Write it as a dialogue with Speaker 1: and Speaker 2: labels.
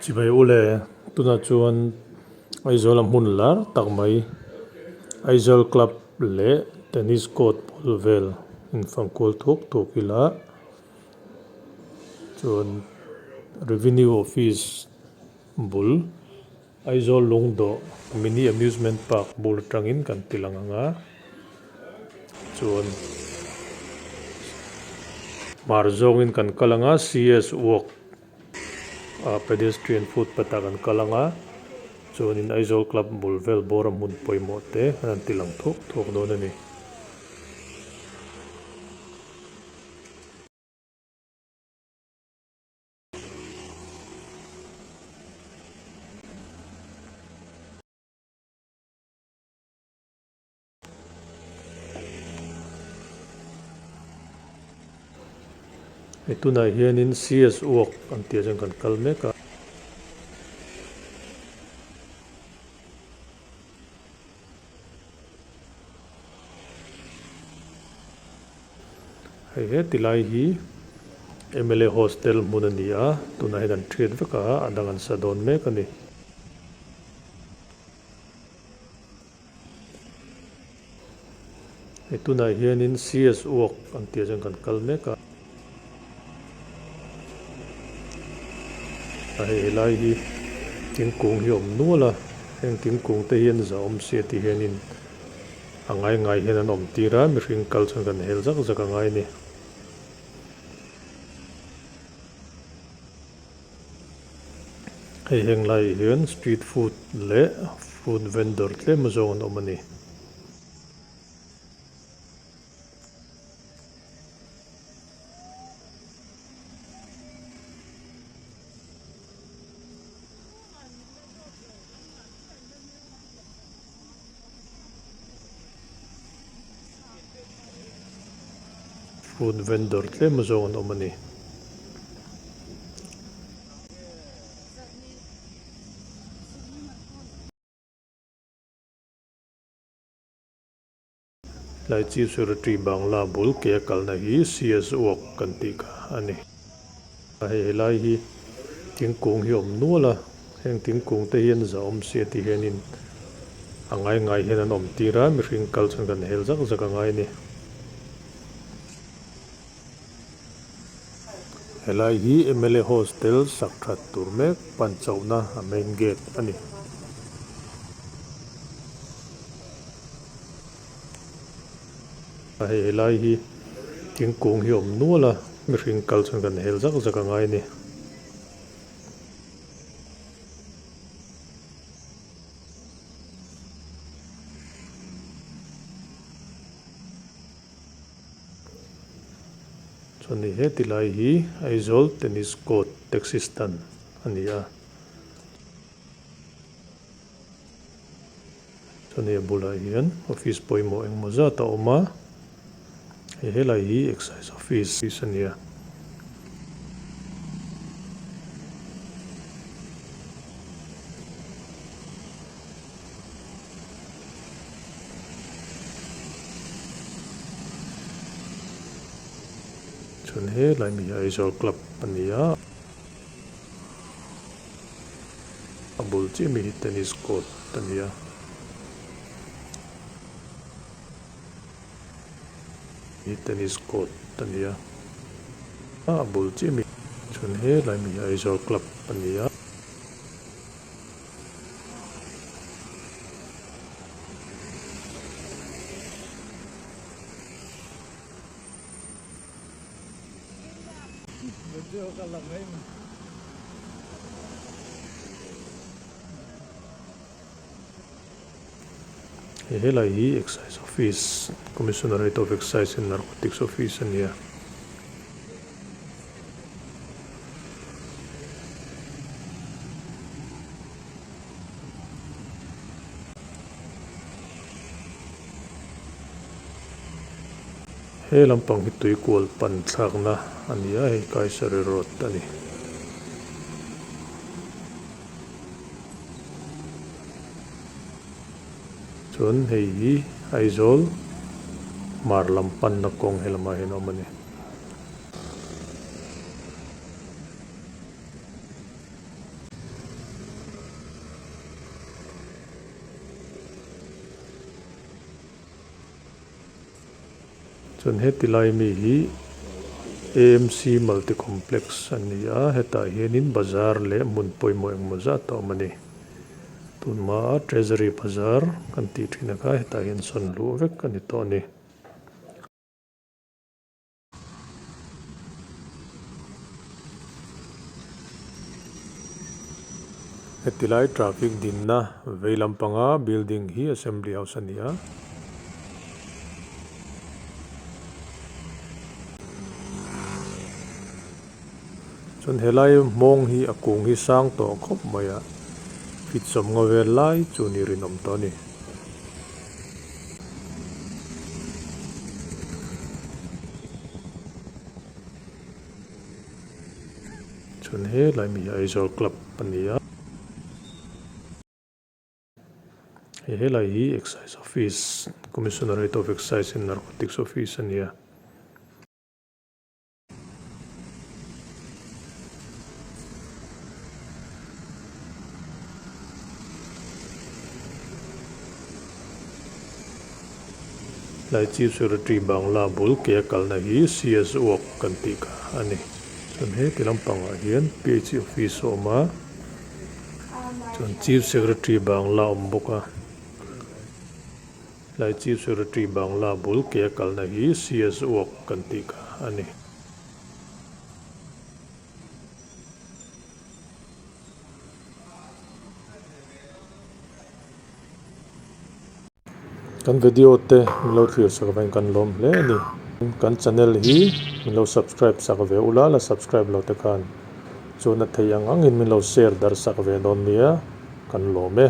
Speaker 1: Chibai ule tunah chuan Aizawl a hmun lar tak mai Aizawl club leh tennis court bul vel infang kual thuak thuak ila chuan revenue office bul Aizawl lungdawh mini amusement park bul atangin kan ti lang ang a chuan hmar zawngin kan kal ang a C_S walk ah pedestrian footpath ah kan kal ang a chuanin Aizawl club bul vel bawr a hmun pawimawh te an han ti lang thuak thuak dawn a ni. Hei tunah hianin CS walk an tih ah chuan kan kal mek a. Hei heti lai hi mla hostel hmun a ni a, tunah hian an thiat vek a, a dang an sa dawn mek a ni. Hei tunah hianin CS walk an tih ah chuan kan kal mek a. Hei helai hi thingkung hi a awm nual a, heng thingkung te hian zahawm sia ti hianin a ngai ngai hian an awm tir a, mihring kal chuan kan hel zak zak a ngai a ni. Hei heng laiah hian street food leh food vendor tlem zawng an awm a ni. Food vendor tlem zawng an awm a ni. Tlai Chief Secretary Bangla bul ke a kalna hi CS Walk kan tih kha a ni. Hei helai hi thingkung hi a awm nual a, heng thingkung te hian zahawm sia ti hianin a ngai ngai hian an awm tir a, mihring kal chuan kan hel zak zak a ngai a ni. Helai hi mla hostel sak that tur mek pan chauhna a main gate a ni. Hei helai hi thingkung hi a awm nual a, mihring kal chuan kan hel zak zak a ngai a ni. Chuan hei heti lai hi Aizawl tennis court taxi stand a ni a. Chuan hei a bulah hian office pawimawh engemaw zat a awm a, hei helai hi excise office a ni a. Chuan helai mi hi Aizawl club a ni a. A bul chiah mi hi tennis court a ni a. Hi tennis court a ni a. A bul chiah mi chuan helai mi hi Aizawl club a ni a. He helai hi Excise Office, Commissionerate of Excise and Narcotics Office a ni a. He lampang hi tui kual pan thlakna a ni a, hei Kaisari Road a ni. Chuan hei hi Aizawl hmar lam panna kawng he lamah hian a awm a ni. Chuan heti lai mi hi AMC Multi Complex a ni a, hetah hianin bazar leh hmun pawimawh engemaw zat a awm a ni. Tunhmaa Treasury Bazar kan tih thin a kha hetah hian sawn luh vek a ni tawh a ni. Heti lai traffic dinna vei lampanga building hi Assembly House a ni a. Chuan helai hmawng hi a kung hi sang tawh khawp mai a, feet 50 vel lai chu ni rinawm tawh a ni. Chuan helai mi hi Aizawl club a ni a. Hei helai hi Excise office, Commissionerate of Excise and Narcotics office a ni a. Lai Chief Secretary Bangla bul ke a kalna hi CS Walk kan tih kha a ni. Chuan heti lampangah hian PHC office a awm a, chuan Chief Secretary Bangla a awm bawk a. Lai Chief Secretary Bangla bul ke a kalna hi CS Walk kan tih kha a ni. Kan video te min lo thlir sak avangin kan lawm hle a ni. Kan channel hi min lo subscribe sak ve ula, la subscribe lo te khan chuan a thei ang angin min lo share darh sak ve dawn nia, kan lawm e.